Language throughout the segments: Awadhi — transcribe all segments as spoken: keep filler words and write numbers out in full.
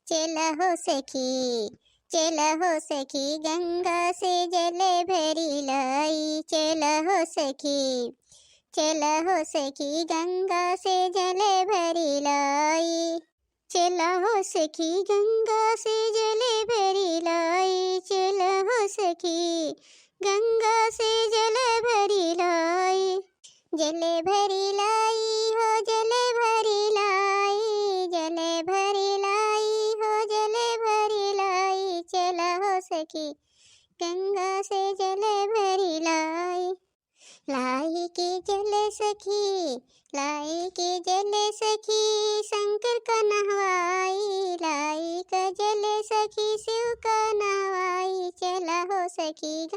चल हो सखी, चल हो सखी, गंगा से जल भरी लाई। चल हो सखी, चल हो सखी, गंगा से जल भरी लाई। चल हो सखी, गंगा से जल भरी लाई। चल हो सखी, गंगा से जल भरी लाई। जल भरी लाई हो, जल भरी लाई, जल भरी लाई हो, जल भरी लाई। चल हो सखी, गंगा से जल भरी लाई। लाई के जल सखी, लाई के जल सखी, शंकर का नहवाई। लाई का जल सखी, शिव का नहवाई। चल हो सखी,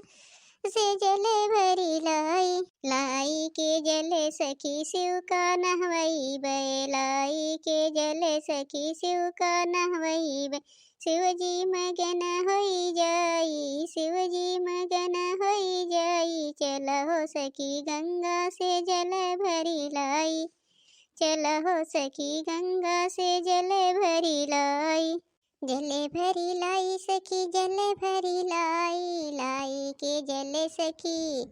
से जल भरी लाई। लाई के जल सखी, शिव का नहवइबे। लाई के जल सखी, शिव का नहवइबे। शिव जी मगन होई जाई, शिव जी मगन होई जाई। चल हो सखी, गंगा से जल भरी लाई। चल हो सखी, गंगा से जल भरी लाई। जल भरी लाई सखी, जल भरी लाई, लाई के जल सखी,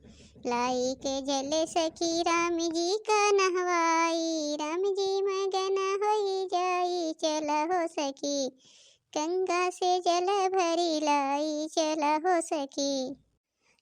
लाई के जल सखी, राम जी का नहवाई। राम जी मगन होई जाई। चल हो सखी, गंगा से जल भरी लाई। चल हो सखी,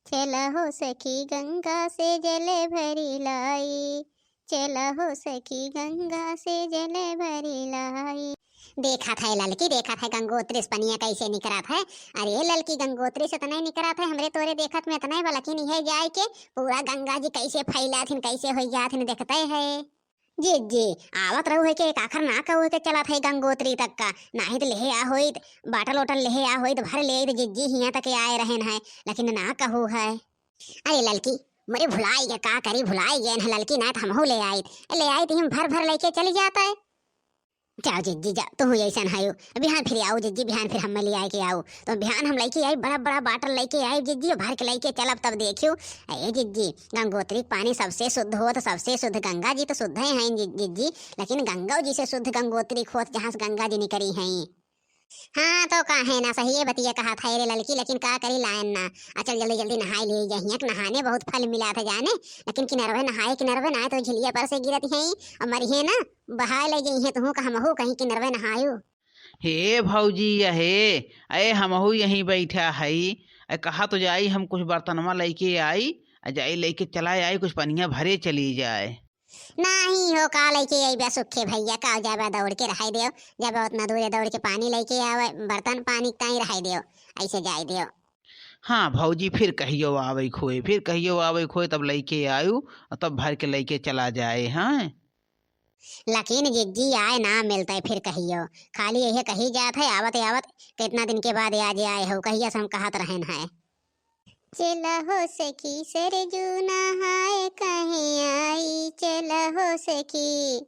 चल हो सखी, गंगा से जल भरी लाई। चल हो सखी, गंगा से जल भरी लाई। देखत है ललकी, देखत है गंगोत्री से पनिया कैसे निकरत है। अरे ललकी, गंगोत्री से तो नहीं निकरत है, हमरे तोरे देखत में इतना ही बा, लेकिन इहे जाए के पूरा गंगा जी कैसे फैलाथिन, कैसे हो जाथिन, देखते है। जिज्जी, आवत रहू है के, एक आखर ना कहू है के चलत है गंगोत्री तक का, नाहीं त लेहे आ होइत, बाटल ओटल लेहे आ होइत, भर ले आइत, जिज्जी हियाँ तक आए रहेन है, लेकिन ना कहू है। अरे ललकी, मोरे भुलाई गे, का करी, भुलाई गे न ललकी, ना त हमहू ले आइत, ले आइत, हम भर भर लेके चली जात है। जाओ जिज्जी, जा, तुहू ऐसन हयो। बिहान फिर आऊ जिज्जी, बिहान फिर हमें ले आए के आऊ। तो बिहान हम लेके आई, बड़ा बड़ा बाटल लेके आई जिज्जी, भर के लेके चलब, तब देखियो। ए जिज्जी, गंगोत्री के पानी सबसे शुद्ध होत, सबसे शुद्ध गंगा जी तो शुद्ध हैं, हैं जि-, जिज्जी, लेकिन गंगो जी से शुद्ध गंगोत्री के होत, जहाँ से गंगा जी निकरी हैं। हाँ, तो काहे ना, सही ये बतिया कहा था रे ललकी, लेकिन का करी, लायन ना। आ चल जल्दी जल्दी नहाए लिए जाइए, कि नहाने बहुत फल मिला था जाने, लेकिन किनरवे नहाए, किनरवे नहाए तो झिलिया पर से गिरत हैं और मरिहे ना, बहाए ले जाइए तुहू का, हमहू कहीं किनरवे नहायो। हे भौजी, अहे, अरे हमहू यहीं बैठा हई। अरे कहा तो जाई, हम कुछ बर्तनमा लइके आई, आ जाई लइके चला आई, कुछ पनिया भरे चली जाए। नाही हो, का लइके अइबे सुखे भैया, का जाबे दौड़ के रहाई देव, जाबे उतना दूर दौड़ के पानी लइके आवे, बर्तन पानी ताई रहाई देव, ऐसे जाई देव। हाँ भौजी, फिर कहियो आवे खोए, फिर कहियो आवे खोए, तब लइके आयु, तब भर के लइके चला जाए, हाँ। लेकिन जिज्जी आए ना मिलते फिर कहियो, खाली यही कही जात है, आवत आवत कितना दिन के बाद आज आए हो, कहिया से हम कहत रहन है। चल हो सखी सरजू नहाए कहीं आई, चल हो सखी,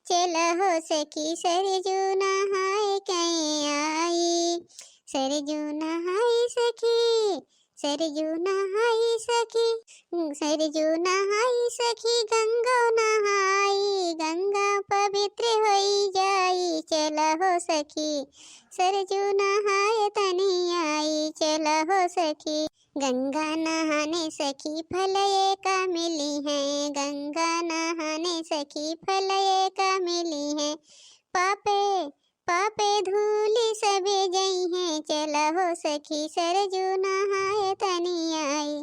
चल हो सखी सरजू नहाए कहीं आई, सरजू नहाए सखी, सरजू नहाई सखी, सरजू नहाई सखी, गंगो नहाई, गंगा पवित्र होई जाई। चल हो सखी, सरजू नहाए तनी आई। चल हो सखी, गंगा नहाने सखी, फल एका मिली है, गंगा नहाने सखी, फल एका मिली है, पापे पापे धूलि सबे जइहें। चल हो सखी सरजू नहाए तनी आई।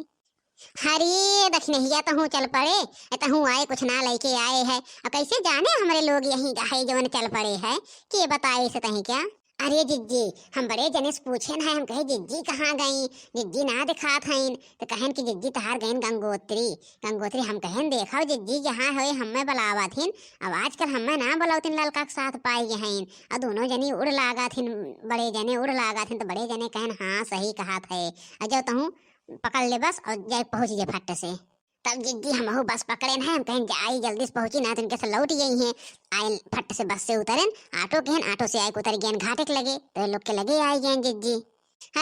हरे दखिनहिया, तहूँ चल पड़े, ए तहूँ आए कुछ ना लइके आए है। अब कैसे जाने हमरे लोग यहीं है जवन चल पड़े है, के बताए से तहीं क्या? अरे जिज्जी, हम बड़े जने से पूछेन है, हम कहे जिज्जी कहाँ गई, जिज्जी ना दिखात हईन, तो कहेन कि जिज्जी तहार गईन गंगोत्री। गंगोत्री हम कहेन, देखो जिज्जी जहाँ होए हमें बुलावत हिन, अब आजकल हमें ना बुलावतिन, ललका के साथ पाई गए हईन, और दोनों जनी उड़ लागत हिन, बड़े जने उड़ लागत हिन, तो बड़े जने कहेन, हाँ सही कहत है, और जो तहूँ पकड़ ले बस और जाए पहुँच जे फट से। तब जिज्जी हमहू बस पकड़ेन है, हम कहेन जाई जल्दी से पहुँची, ना तो इनके से लौट गई हैं। आए फट से बस से उतरेन, ऑटो कहेन, ऑटो से आए के उतर गएन घाटे के लगे, तो ये लोग के लगे आई गएन जिज्जी।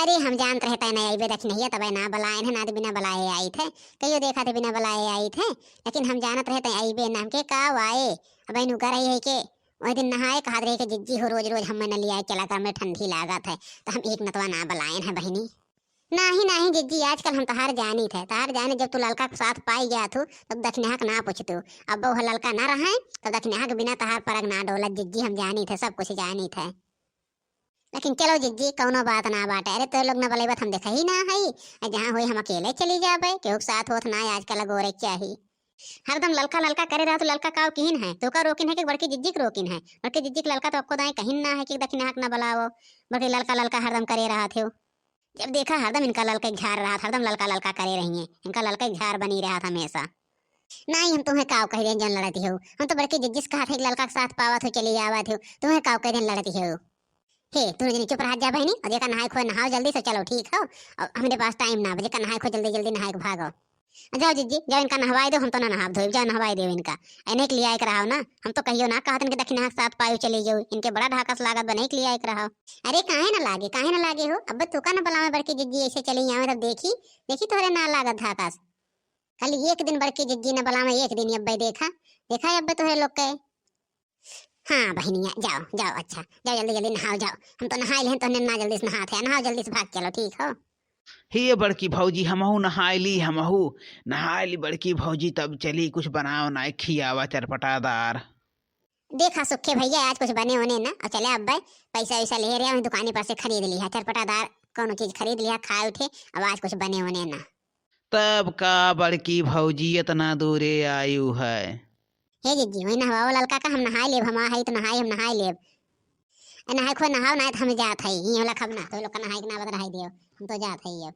अरे हम जानत रहे तय नहीं आइबे दखिनहिया, तबे ना बुलाएन है, ना तो बिना बुलाए आइत है, कहियो देखा थे बिना बुलाए आइत है, लेकिन हम जानत रहे तय आइबे ना, हमके का वाए, अब इन उगर आई है के, वही दिन नहाए कहत रही कि जिज्जी हो, रोज रोज हमें न लियाए चला कर, हमें ठंडी लागत है, तो हम एक नतवा ना बलायन है बहिनी। नाही नाही जिज्जी, आजकल हम तहार जानित है, तहार जाने जब तू ललका के साथ पाई गया थू तब दखिनहा के ना पूछतू। अब वो ललका ना रहे तब दखिनहा के बिना तहार परग ना डोलत जिज्जी, हम जानित है, सब कुछ जानित है। लेकिन चलो जिज्जी, कौनो बात ना बाटे। अरे तो लोग न बलेबत हम देखा ही ना है, आ जहाँ होई हम अकेले चली जाबे, केहू के साथ होत ना आजकल गोरे के चाही। हरदम ललका ललका करे रहा तो ललका काव किहिन है, तू का रोकिन है कि बड़की जिज्जी के रोकिन है? बड़की जिज्जी के ललका तो आपको दाएं कहिन ना है कि दखिनहा के ना बलाओ, बल्कि ललका ललका हरदम करे रहा थे। जब देखा हरदम इनका ललका झार रहा, हरदम ललका ललका करे रही है, इनका ललका झार बनी रहा था हमेशा। नाही, हम तुम्हें काव कह देन जन लड़ती हो, हम तो बड़की जिज्जी से कहा थे कि ललका के साथ पावत हो चली जावत हो, तुम्हें काव कह देन लड़ती हो। हे तू जनी चुप रह जा बहिनी, और जेका नहाए खोए नहाओ जल्दी से, चलो ठीक हो, और हमरे पास टाइम ना बा, जेका नहाए खोए जल्दी जल्दी नहाए के भागो। जाओ जिज्जी, जाओ इनका नहवाई दो, हम तो ना नहाब धोइब, जाओ नहवाई दो इनका। एने के लिए आए के रहो ना, हम तो कहियो ना कहत इनके दखिनहा के साथ पायु चली जाओ, इनके बड़ा ढाकस लागत बा, एने के लिए आए के रहो। अरे काहे ना लागे, काहे ना लागे हो, अब तू का ना बलावे बड़की जिज्जी ऐसे चली आवे तब देखी, देखी तोहरे ना लागत ढाकस। खाली एक दिन बड़की जिज्जी न बलावे, एक दिन अब्बे देखा, देखा अब्बे तोहरे लोग के। हाँ बहिनिया, जाओ जाओ, अच्छा जाओ जल्दी जल्दी नहाओ जाओ, हम तो नहाए लेहन तो ना जल्दी से नहात है, नहाओ जल्दी से भाग चलो ठीक हो। हे बड़की भौजी, हमहू नहाए ली, हमहू नहाए ली बड़की भौजी, तब चली कुछ बनाओ ना खियावा चटपटादार। देखा सुखे भैया, आज कुछ बने होने ना, और चले अब्बे पैसा वैसा ले रहे हैं दुकानी पर से खरीद लिया चटपटादार, कौनो चीज खरीद लिया खाए उठे, अब आज कुछ बने होने ना। तब का बड़की भौजी इतना दूरे आयु है? हे जिज्जी, वही नहवाओ ललका का, हम नहाए लेब, हम आ हई तो नहाए, हम नहाए लेब। ए, नहाए खोए नहाओ, ना तो हम जात हई, ई होला खब ना, तो लोग का नहाए के ना बद रहाई दियो, हम तो जात हई अब।